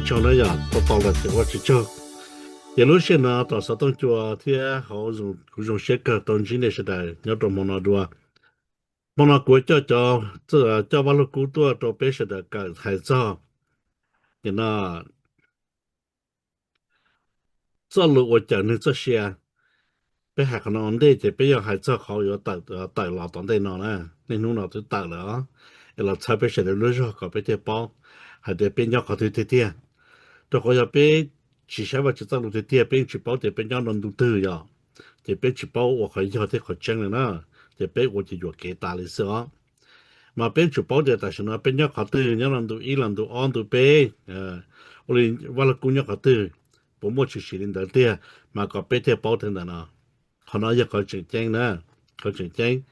Tsaug na yog tau tau lawm ces ua tsis tsaug. Ces lub sij hawm no tom xov tooj cua thiab hauv kuv zoo siab kawg tau ntsib nej sawv daws nyob rau hmo no dua. Hmo no kuv coj cov, coj Vaj Lug Kub tuaj rau peb sawv daws kawm hais txog no txoj lus uas cawm neeg txoj sia. Peb hais qhov no ua ntej ces peb yuav hais txog qhov yuav tawm los tom ntej no na. Niaj hnub no twb tawm lawm os, es los txhawb peb sawv daws lub zog kom peb thiaj paub hais tias peb nyob qhov twg tiag tiag. Rau qhov yog peb tsis saib Vajtswv txoj lus tiag tiag peb yeej tsis paub tias peb nyob rau ntu twg yom, ces peb tsis paub ua qhov yog thiab qhov tseeb li na, ces peb ua ces yuam kev tas li xwb os. Mas peb tsum paub tias tam sim no peb nyob qhov twg, nyob rau ntu ib los ntu ob ntu peb, ua li Vaj Lug Kub nyob qhov twg, puas muaj tshwm sim li ntawd tiag, mas kom peb thiaj paub tias ntawm no. Qhov no yog qhov tseem ceeb na, qhov tseem ceeb.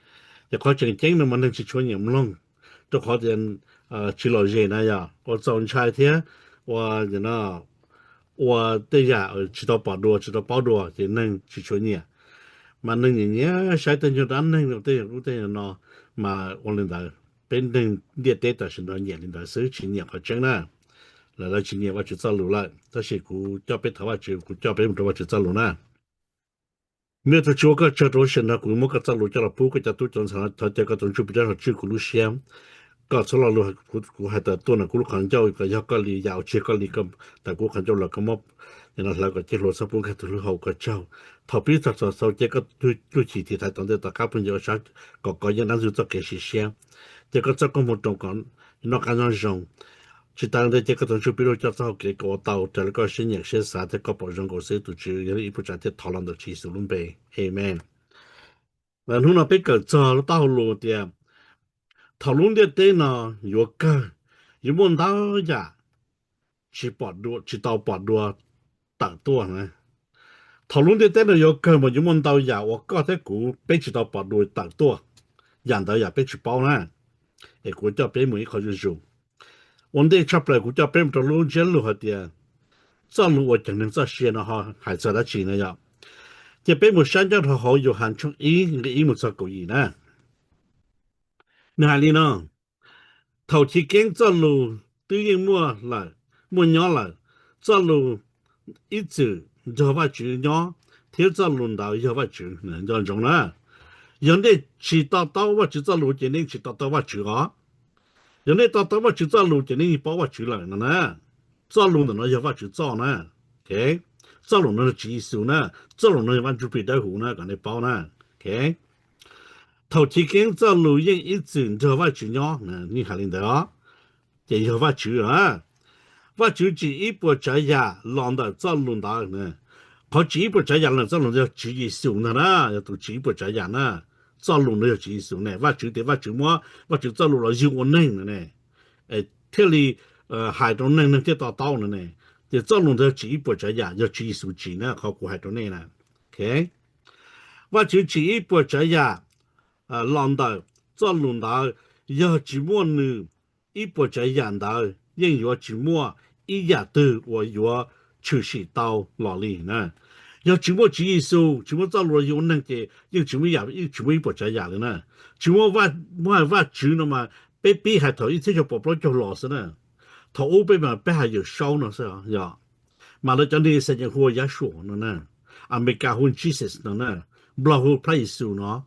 Ces qhov tseem ceeb no mas neeg tsis tshua nyiam mloog, rau qhov tias tsis lom zem na yom, ua txaus ntshai thiab ua ua tej yam tsis tau pom dua tsis tau paub dua ces neeg tsis tshua nyiam. Mas neeg nyiam nyiam saib tej nyuag dab neeg tej lub tej no, mas ua li ntawd peb neeg ntiaj teb tam sim no nyiam li ntawd xwb tsis nyiam qhov tseeb na. Lawv lawv tsis nyiam Vajtswv txoj lus lawm, tab sis kuv coj peb thov Vajtswv, kuv coj peb mus rau Vajtswv txoj lus na. Me tus Tswv ua koj tsaug rau lub sij hawm no kuv muab koj txoj lus coj los pub koj cov tub cov ntxhais, thov caw koj tus Ntsuj Plig Dawb Huv tswj kuv lub siab. Koj txhob lo lus kuv hais tawm tuaj ntawm kuv lub qhov ncauj, kom yog koj li yam uas tsis yog koj li ntawm kuv qhov ncauj los koj muab hlawv kom ciaj hluas txhob pub nkag tus hlwb hauv koj tsaug. Thaum pib txog thaum xaus cia koj lub cim tiv thaiv tom ntej tom qab phooj ywg sab kom kov yeej dab ntxwg txoj kev sim siab, cia koj txoj koob hmoov roos kom noj qab nyob zoo. Tsis tas li ntawd cia koj tus Ntsuj Plig Dawb Huv coj txoj hau kev kom ua tau raws li koj siab nyiam siab xav thiab koj pom zoo nkaus xwb. Tus Tswv yog ib puas tsav thiab thov los ntawm Tswv Yexus lub npe, amees. Hnub no peb kawm txog lub taub hau lus tias thaum lub ntiaj teb no yuav kawg, yuav muaj ntau yam tsis pom dua, tsis tau pom dua tawm tuaj na. Thaum lub ntiaj teb no yuav kawg mas yuav muaj ntau yam uas koj thiab kuv peb tsis tau pom dua tawm tuaj. Yam ntawd yam peb tsis paub na. Es kuv coj peb mus ib qho zuj zus. Ua ntej tshaj plaws kuv coj peb mus rau lub ntsiab lus hais tias txoj lus uas cawm neeg txoj sia no ho hais txog dab tsi no yom. Ces peb mus saib nyob rau hauv Yauhas tshooj ib nqe ib mus txog kaum yim na. Nws hais li no: Thaum chiv keeb txoj lus twb yeej muaj lawm, muaj nyob lawm. Txoj lus ib txwm nrog Vajtswv nyob, thiab txoj lus ntawd yog Vajtswv. Nco ntsoov na, yog nej tsis to taub Vajtswv txoj lus ces nej tsis to taub Vajtswv os. Yog nej to taub Vajtswv txoj lus ces nej yeej paub Vajtswv lawm no na. Txoj lus ntawm no yog Vajtswv txoj na. Txoj lus no yog Tswv Yexus na. Txoj lus no yog Vaj Ntsuj Plig Dawb Huv na, kom nej paub na. Thaum chiv keeb txoj lus yeej ib txwm nrog Vajtswv nyob, yeej hais li ntawd os. Ces yog Vajtswv a. Vajtswv tsim ib puas tsav yam los ntawm txoj lus ntawd. Qhov tsim ib puas tsav yam los ntawm txoj lus ntawd yog Tswv Yexus ntag na, yog tus tsim ib puas tsav yam na. Txoj lus ntawd yog Tswv Yexus ne. Vajtswv tias Vajtswv muab Vajtswv txoj lus los yug ua neeg no ne, thiaj li hais rau neeg, neeg thiaj to taub no ne. Ces txoj lus ntawd yog tsim ib puas tsav yam, yog Tswv Yexus tsim na, qhov kuv hais rau nej na. Vajtswv tsim ib puas tsav yam los ntawm txoj lus ntawd, yog tsis muaj nws ib puas tsav yam ntawd yeej yuav tsis muaj ib yam twg uas yuav tshwm sim tau los li na. Yog tsis muaj Tswv Yexus, tsis muaj txoj lus yug ua neeg ces yeej tsis muaj ib yam, yeej tsis muaj ib puas tsav yam li na. Tsis muaj, muaj Vajtswv no mas peb pib hais thaum ib txhiab cuaj pua plaub caug los xwb na. Thaum ub peb mas peb hais Yawm Saub no xwb yog, mas lawv cov neeg Xes Yees hu ua Yahshua no na, Amelikas hu ua Jesus no na, Nplog hu ua Phab Yexus no.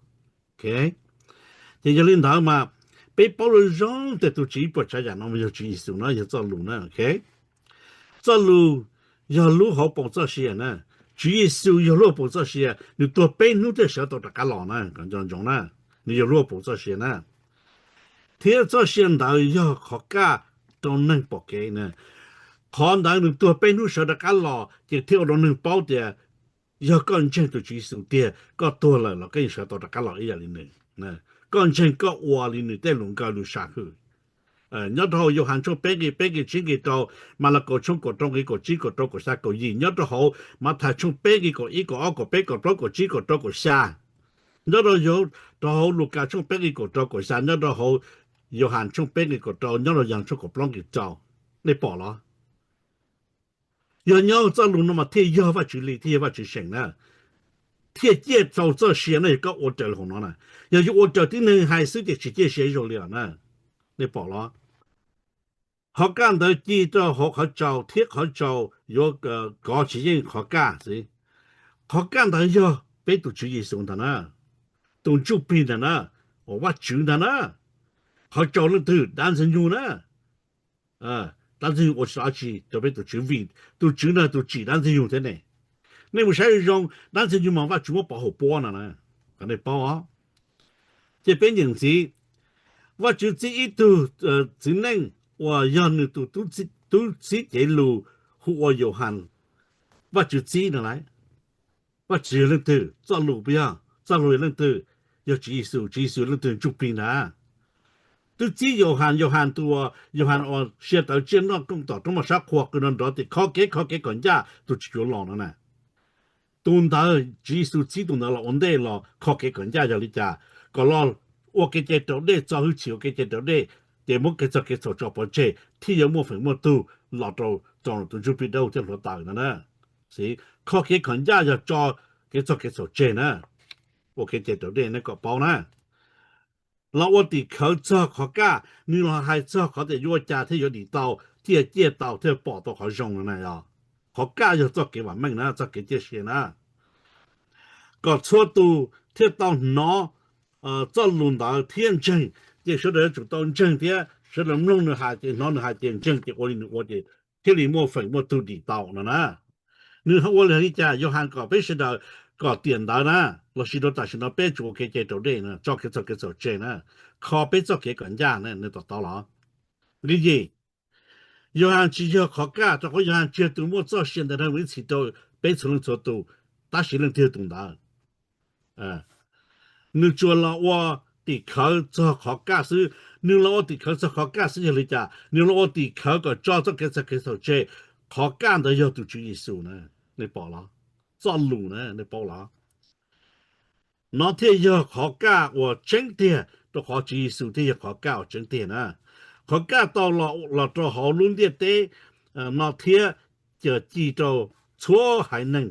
Ces yog li ntawd mas peb paub zoo zoo tias tus tsim ib puas tsav yam no mas yog Tswv Yexus na, yog txoj lus na. Txoj lus yog lub hauv paus txoj sia na. Tswv Yexus yog lub hauv paus txoj sia, nws tuag peb hnub thiaj sawv tau rov qab los na, kom nco ntsoov na. Nws yog lub hauv paus txoj sia na. Thiab txoj sia ntawd yog qhov kaj rau neeg pom kev na. Qhov ntawd nws tuag peb hnub sawv rov qab los ces thiaj ua rau neeg paub tias yog koj ntseeg tus Tswv Yexus tiag, koj tuag lawm los koj yeej sawv tau rov qab los ib yam li nws. Koj ntseeg koj ua li nws tej lus nkawd lus sam hwm. Nyob rau hauv Yauhas tshooj peb nqe peb nqe tsib nqe rau, Malakaus tshooj kaum rau nqe kaum tsib kaum rau kaum xya kaum yim, nyob rau hauv Mathais tshooj peb nqe kaum ib kaum ob kaum peb kaum plaub kaum tsib kaum rau kaum xya, nyob rau, rau hauv Lukas tshooj peb nqe kaum rau kaum xya, nyob rau hauv Yauhas tshooj peb nqe kaum rau, nyob rau Yauhas tshooj kaum plaub nqe rau. Nej pom los? Yog nyob txoj lus no mas thiaj yog Vajtswv li, thiaj yog Vajtswv seem na, thiaj ciaj rau txoj sia na. Yog koj ua raws li hauv no na, yog yuav ua raws tib neeg hais xwb ces tsis ciaj sia ib zaug li os na. Nej pom los? Qhov kaj ntawd ci rau hauv qhov tsaus thiab qhov tsaus yuav kov tsis yeej qhov kaj xwb. Qhov kaj ntawd yog peb tus Tswv Yexus ntag na, tus Ntsuj Plig ntag na, uas Vajtswv ntag na. Qhov tsaus leej twg? Dab Ntxwg Nyoog na. Dab Ntxwg Nyoog ua tsis tau dab tsi rau peb tus Tswv vim tus Tswv no tus tsim dab Ntxwg Nyoog thiab ne. Nej mus saib zoo, dab Ntxwg Nyoog mas Vajtswv muab pov hauv puab no na, kom nej paub os. Ces peb nyeem ntxiv, Vajtswv txib ib tug txiv neej uas yog nws tus tub txib cev lus hu ua Yauhas. Vajtswv txib no lawm. Vajtswv yog leej twg? Txoj lus puas yog? Txoj lus yog leej twg? Yog Tswv Yexus. Tswv Yexus yog leej twg? Ntsuj Plig ntag. Twb txib Yauhas, Yauhas tus uas, Yauhas uas sia tawv tsiaj noj kooj tom roob moj sab qhua qw nrov nrov tias, Kho kev, kho kev kom ncaj, tus Tswv yuav los no na. Tus ntawd, Tswv Yexus txib tus ntawd los ua ntej los kho kev kom ncaj yog li cas? Kom los ua kev cai raus dej, txo hwj chim ua kev cai raus dej, ces muab kev txog kev txhaum tso pov tseg thiaj yuav muaj feem muaj tug los rau txog tus Ntsuj Plig Dawb Huv thiab hluav taws no na. Kho kev kom ncaj yog tso kev txog kev txhaum tseg na. Ua kev cai raus dej nej kom paub na. Los ua tim khawv txog qhov kaj, nws los hais txog qhov tias yuav ua cas thiaj yuav dim tau, thiaj ciaj tau, thiaj pom tau qhov zoo no na. Qhov kaj yog txoj kev vam meej na, txoj kev ciaj sia na, kom txhua tus thiaj tau hnov txoj lus ntawd thiab ntseeg. Ces sawv daws yuav tsum tau ntseeg thiab sawv daws mloog nws hais ces hnov nws hais ces ntseeg ces ua li nws ua ces thiaj li muaj feem muaj tug dim tau no na. Nws ua li cas? Yauhas kom peb sawv daws kom tiam ntawd na, los sis rau tam sim no peb tsum ua kev cai raus dej na, tso kev txog kev txhaum tseg na, kho peb txoj kev kom ncaj na, nej to taub los? Li yim, Yauhas tsis yog qhov kaj, rau qhov Yauhas tsis yog tus muaj txoj sia ntawm neeg ib txhis rau peb txhua leej txhua tus, tab sis leej twg yog tus ntawd? Nws tsuas los ua tim khawv txog qhov kaj xwb. Nws los ua tim khawv txog qhov kaj xwb yog li cas? Nws los ua tim khawv kom tso txoj kev txog kev txhaum tseg. Qhov kaj ntawd yog tus Tswv Yexus na, nej pom los? Txoj lus na, nej paub los? No thiaj yog qhov kaj uas tseeb tiag, rau qhov Tswv Yexus thiaj yog qhov kaj uas tseeb tiag na. Qhov kaj tau los rau hauv lub ntiaj teb no thiab ci rau txhua haiv neeg,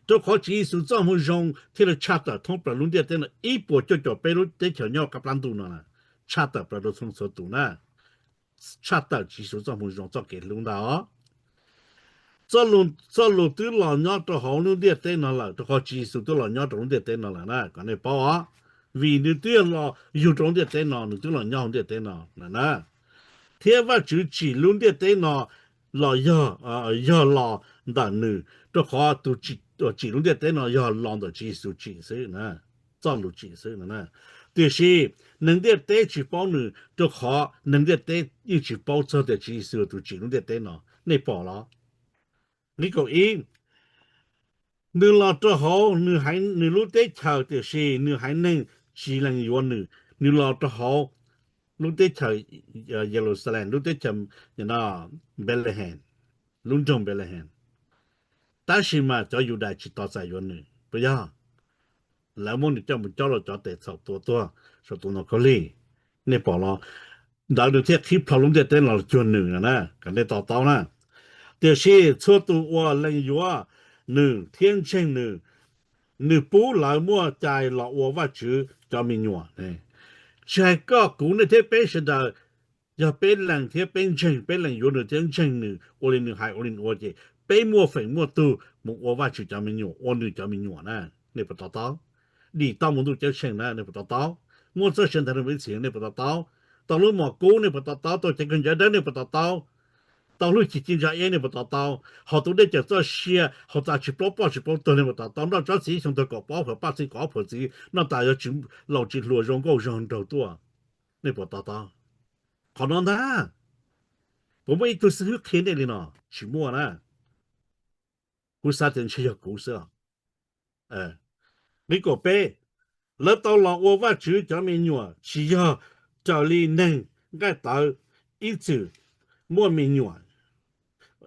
rau qhov Tswv Yexus txoj moo zoo thiaj li tshaj tawm thoob plaws lub ntiaj teb no ib puas cuaj caum peb lub teb chaws nyob qab plab ntuj no, tshaj tawm plaws rau txhua txhua tus na. Tshaj tawm Tswv Yexus txoj moo zoo txoj kev hlub ntag os. Txoj lus twb los nyob rau hauv lub ntiaj teb no lawm, rau qhov Tswv Yexus twb los nyob rau lub ntiaj teb no lawm na, kom nej paub os. Vim nws twb los yug rau lub ntiaj teb no, nws twb los nyob hauv ntiaj teb no lawm na. Thiab Vajtswv tsim lub ntiaj teb no los yog, yog los ntawm nws, rau qhov tus tsim lub ntiaj teb no yog los ntawm Tswv Yexus tsim xwb na, txoj lus tsim xwb na. Tiam sis neeg ntiaj teb tsis paub nws, rau qhov neeg ntiaj teb yeej tsis paub txog tias Tswv Yexus tus tsim lub ntiaj teb no. Nej pom los? Nqe kaum ib, nws los rau hauv nws lub teb chaws, tiam sis nws haiv neeg tsis lees yuav nws. Nws los rau hauv lub teb chaws Yeluxalees, lub teb chaws Npelehees, lub nroog Npelehees, tab sis mas cov Yudais tsis tos txais yuav nws, puas yog? Lawv muab nws coj mus cob rau cov tes txhaum tua tuag saum tus ntoo khaub lig. Nej pom los? Ntawd nws thiaj qhib plho lub ntiaj teb no los cuag nws no na, kom nej to taub na. Tiam sis txhua tus uas lees yuav nws thiab ntseeg nws, nws pub lawv muaj cai los ua Vajtswv cov me nyuam. Tsis hais koj kuv, nej thiab peb sawv daws, yog peb lees thiab peb ntseeg, peb lees yuav nws thiab ntseeg nws, ua li nws hais ua li nws ua ces peb muaj feem muaj tug mus ua Vajtswv cov me nyuam, ua nws cov me nyuam na. Nej puas to taub? Dim tau mus ntuj ceeb tsheej na, nej puas to taub? Muaj txoj sia ntawm neeg ib txhis, nej puas to taub? Tau lub mom kub, nej puas to taub? Tau cev kawg ncav dawb, nej puas to taub? Tau lub cim ci ntsa iab, nej puas to taub? Hos tus dej cawm txoj sia, hauv tas tsis plaub poj tsis plaub tuag, nej puas to taub? Nroj tsob txiv xyoo tuag kaum plaub phav paj txi kaum ob phav txiv, noj tas yuav tsis laus tsis hluas zoo nkauj zoo nraug tuaj, nej puas to taub? Qhov no ntag, puas muaj ib tug xib hwb qhia nej li no? Tsis muaj na. Kuv xav tias ntshe yog kuv xwb. Nqe kaum peb, lawv tau los ua Vajtswv cov me nyuam tsis yog raws li neeg nqaij tawv ib txwm muaj me nyuam,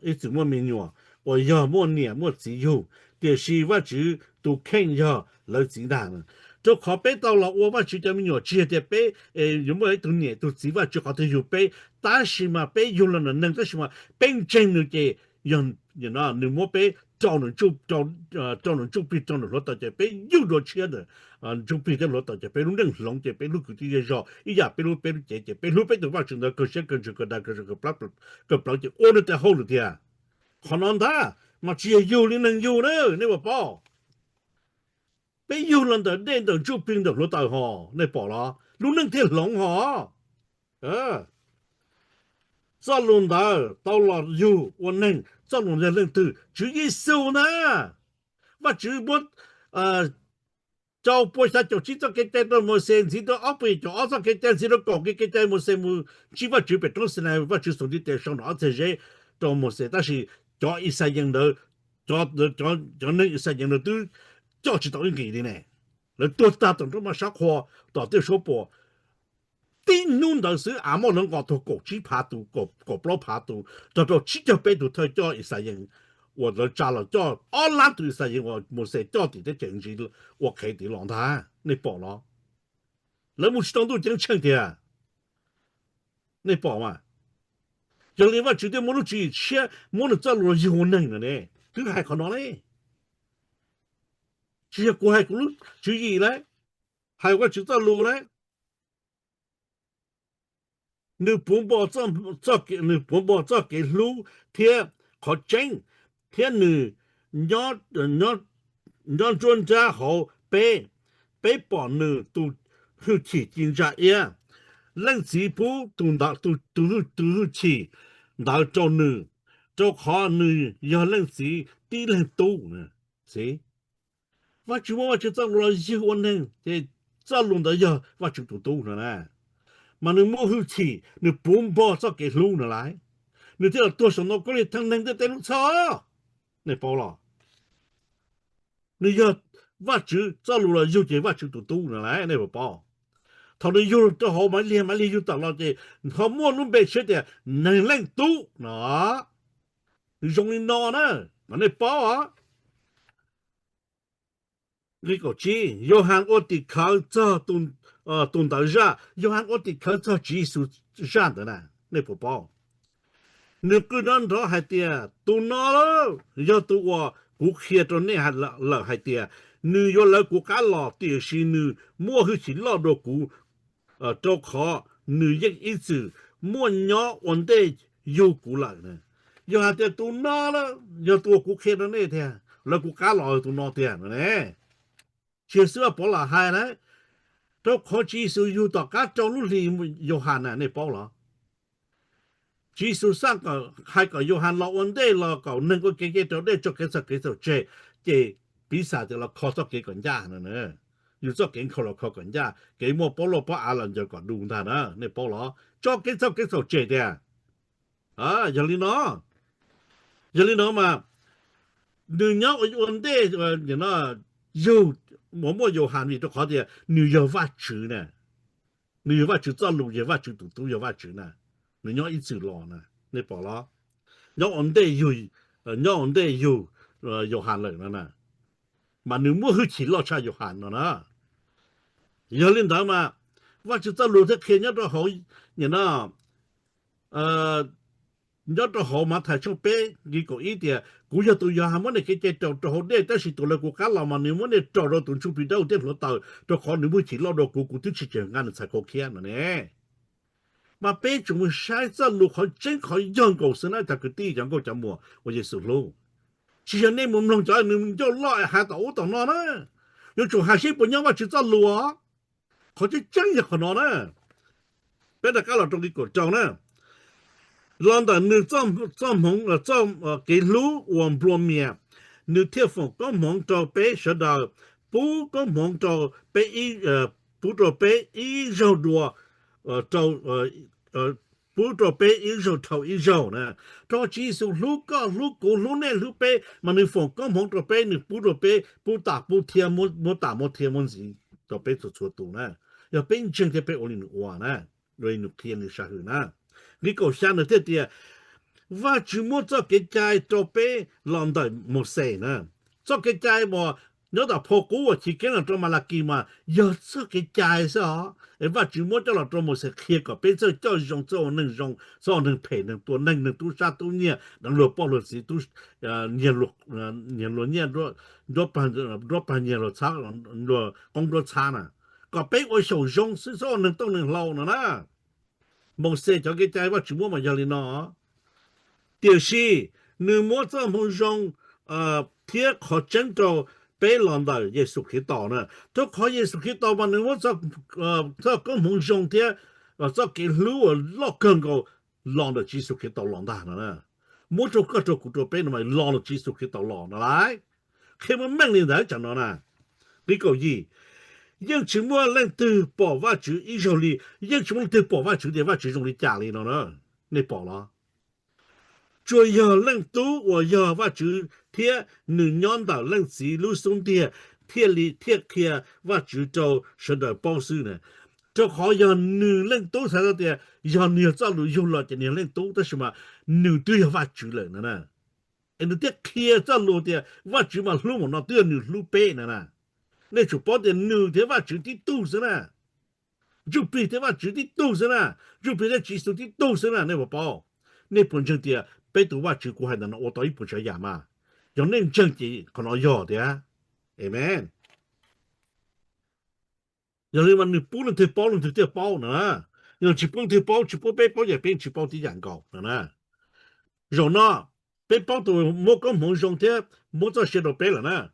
ib txwm muaj me nyuam uas yog muaj niam muaj txiv yug, tiam sis Vajtswv tus kheej yog lawv txiv ntag. Rau qhov peb tau los ua Vajtswv cov me nyuam tsis yog tias peb yuav muaj ib tug niam tus txiv Vajtswv qhov twg yug peb, tab sis mas peb yug los ntawm neeg tab sis mas peb ntseeg nws ces nws muab peb rau nws ntsuj plig rau nws hluav taws ces peb yug dua tshiab ntawm ntsuj plig thiab hluav taws ces peb lub neej hloov ces peb hlub kwv tij zej zog ib yam peb hlub peb lub cev ces peb hlub peb tus Vajtswv ntawd kawg siab kawg ntsws kawg dag kawg plawv ces ua nws tes hauj lwm tiag. Qhov no ntag mas tsis yog yug li neeg yug na, nej puas paub? Peb yug los ntawm dej ntawm ntsuj plig ntawm hluav taws ho, nej pom los lub neej thiaj hloov ho. Txoj lus ntawd tau los yug ua neeg, txoj lus yog leej twg? Tswv Yexus ntag. Vajtswv muab rau pua xya caum tsib txoj kev cai rau Mauxes, ntxiv rau ob puas yim caum ob txoj kev cai, ntxiv rau kaum kev cai Mauxes mus ntsib Vajtswv pem roob Xinais, Vajtswv xub ntiag tes sau nram ob txhais zeb rau Mauxes, tab sis cov Ixayees ntawd, cov neeg Ixayees ntawd twb coj tsis tau ib nqis li ne. Lawv tuag tag tom nrob maj sab qhua, tom tiaj suab puam. Tib hnub ntawd xwb Amauj lawv nqos tuag kaum tsib phav tus, kaum plaub phav tus, txog rau tsib caug peb tus thawj coj Ixayees uas lawv tsa los coj ob lab tus Ixayees uas Mauxes coj tim teb chaws Iziv ua qhev tid los ntag, nej pom los? Lawv mus tsis tau ntuj ceeb tsheej tiag, nej pom mas. Yog li Vajtswv thiaj muab lub tswv yim tshiab, muab nws txoj lus los yug ua neeg no ne. Twb hais qhov no ne, tsis yog kuv hais kuv lub tswv yim lawm, hais Vajtswv txoj lus lawm. Nws puv npo, nws puv npo txoj kev hlub thiab qhov tseeb, thiab nws nyob nruab nrab hauv peb, peb pom nws tus hwj chim ci ntsa iab. Leej Txiv pub tus hwj chim ntawd rau nws, rau qhov nws yog Leej Txiv tib leeg Tub. Vajtswv muab Vajtswv txoj lus los yug ua neeg ces txoj lus ntawd yog Vajtswv tus Tub no na. Mas nws muaj hwj chim, nws puv npo txoj kev hlub no lawm, nws thiaj los tuag saum ntoo khaub lig theej neeg ntiaj teb lub txhoj, nej paub los? Nws yog Vajtswv txoj lus los yug ces Vajtswv tus Tub no lawm, nej puas paub? Thaum nws yug rau hauv Maiv Liag, Maiv Liag yug tawm los ces ho muaj lub npe tshiab tias Neeg Leej Tub no. Nws zoo li no na, mas nej paub os. Nqe kaum tsib, Yauhas ua tim khawv txog tus ntawd zaj, Yauhas ua tim khawv txog Tswv Yexus zaj ntawd na, nej puas paub? Nws qw nrov nrov hais tias, Tus no yog tus uas kuv qhia rau nej lawm hais tias, nws yuav lawv kuv qab los, tiam sis nws muaj hwj chim loj dua kuv, rau qhov nws yeej ib txwm muaj nyob ua ntej yug kuv lawm. Yog hais tias tus no yog tus uas kuv qhia rau nej tiag, lawv kuv qab los tus no tiag no ne. Tsis yog xwb, Pov Lam hais na, rau qhov Tswv Yexus yug tom qab rau lub hli Yauhas na, nej paub los? Tswv Yexus xaj hais kom Yauhas los ua ntej los kom neeg ua kev cai raus dej tso kev txhaum kev txhaum tseg, ces piv xam tias los kho txoj kev kom ncaj no. Yus txoj kev nkhaus los kho kom ncaj, kev muaj pob luaj pob av los ncaws kom du ntag na, nej paub los? Tso kev txhaum kev txhaum tseg tiag. Yog li no, yog li no mas nws nyob ua ntej yug, uas muaj Yauhas vim rau qhov tias nws yog Vajtswv na. Nws yog Vajtswv txoj lus, yog Vajtswv tus Tub, yog Vajtswv na. Nws nyob ib txwm los na, nej pom los? Nyob ua ntej yug, nyob ua ntej yug Yauhas lawm no na, mas nws muaj hwj chim loj tshaj Yauhas no na. Yog li ntawd mas Vajtswv txoj lus thiaj qhia nyob rau hauv, nim no, nyob rau hauv Mathais tshooj peb nqe kaum ib tias, Kuv yog tus Yauhas muab nej kev cai raus rau hauv dej, tab sis tus lawv kuv qab los mas nws muab nej raus rau tus ntsuj plig dawb huv thiab hluav taws, rau qhov nws muaj hwj chim loj dua kuv, kuv twb tsis tseem nqa nws txhais khau khiab no ne. Mas peb tsuas mus saib txoj lus qhov tseeb qhov yog nkaus xwb na cov kwv tij cov nkauj cov muam uas Yexus hlub. Tsis yog nej mus mloog cov nws ncauj loj hais tom ub tom no na. Yuav tsum hais seb puas nyob Vajtswv txoj lus. Qhov tseeb tseeb yog qhov no na. Peb rov qab los rau nqe kaum rau na. Los ntawm nws txoj hmoov, txoj kev hlub uas nplua mias, nws thiaj foom koob hmoov rau peb sawv daws, pub koob hmoov rau peb, pub rau peb ib zaug dua, pub rau peb ib zaug dhau ib zaug na. Rau qhov Tswv Yexus hlub koj, hlub kuv, hlub nej, hlub peb, mas nws foom koob hmoov rau peb, nws pub rau peb, pub tas pub thiab, muab tas muab thiab muab ntxiv rau peb txhua txhua tus na. Yog peb ntseeg thiab peb ua li nws ua na, ua li nws qhia nws sam hwm na. Nqe kaum xya nws thiaj tias, Vajtswv muab txoj kev cai rau peb los ntawm Mauxes na. Txoj kev cai uas Nyob tom phau qub uas chiv keeb los rau Malakis mas yog txoj kev cai xwb os, es Vajtswv muab coj los rau Mauxes qhia kom peb txawj coj zoo, txawj ua neeg zoo, txawj ua neeg phem, neeg tua neeg, neeg tub sab tub nyiag, deev luag poj luag txiv, nyiag luag nyiaj, nruab pag nyiag luag txhab, luag qoob nruab txhab na, kom peb ua xyaum zoo xwb, txhob ua neeg tooj neeg hlau no na. Mauxes cov kev cai Vajtswv muab mas yog li no. Tiam sis nws muab txoj hmoov zoo thiab qhov tseeb rau peb los ntawm Yexus Khetos na. Rau qhov Yexus Khetos mas nws muab txoj koob hmoov zoo thiab txoj kev hlub uas loj kawg nkaus los ntawm Tswv Yexus Khetos los ntag no na. Muab rau koj rau kuv rau peb no mas los ntawm Tswv Yexus Khetos los no lauj. Qhia meej meej li ntawd tsam no na. Nqe kaum yim, yeej tsis muaj leej twg pom Vajtswv ib zaug li. Yeej tsis muaj leej twg pom Vajtswv tias Vajtswv zoo li cas li no na. Nej pom los? Tsuas yog Leej Tub uas yog Vajtswv thiab nws nyob ntawm Leej Txiv lub xub ntiag thiaj li thiaj qhia Vajtswv rau sawv daws paub xwb na. Rau qhov yog nws Leej Tub xav tias yog nws yog txoj lus yug los ces nws yog Leej Tub, tab sis mas nws twb yog Vajtswv lawm na. Es nws thiaj qhia txoj lus tias Vajtswv mas hlub mus no twb yog nws hlub peb na na. Nej tsum paub tias nws thiab Vajtswv tib tug xwb na. Ntsuj Plig thiab Vajtswv tib tug xwb na. Ntsuj Plig thiab Tswv Yexus tib tug xwb na, nej puas paub? Nej puas ntseeg tias peb tus Vajtswv kuv hais ntawm no ua tau ib puas tsav yam mas? Yog nej ntseeg ces qhov no yog tiag. Amen. Yog li mas nws pub leej twg paub leej twg thiaj paub no na. Yog tsis pub leej twg paub, tsis pub peb paub ces peb tsis paub tib yam nkaus no na. Zaum no peb paub tus muab koob hmoov zoo thiab muab txoj sia rau peb lawm na.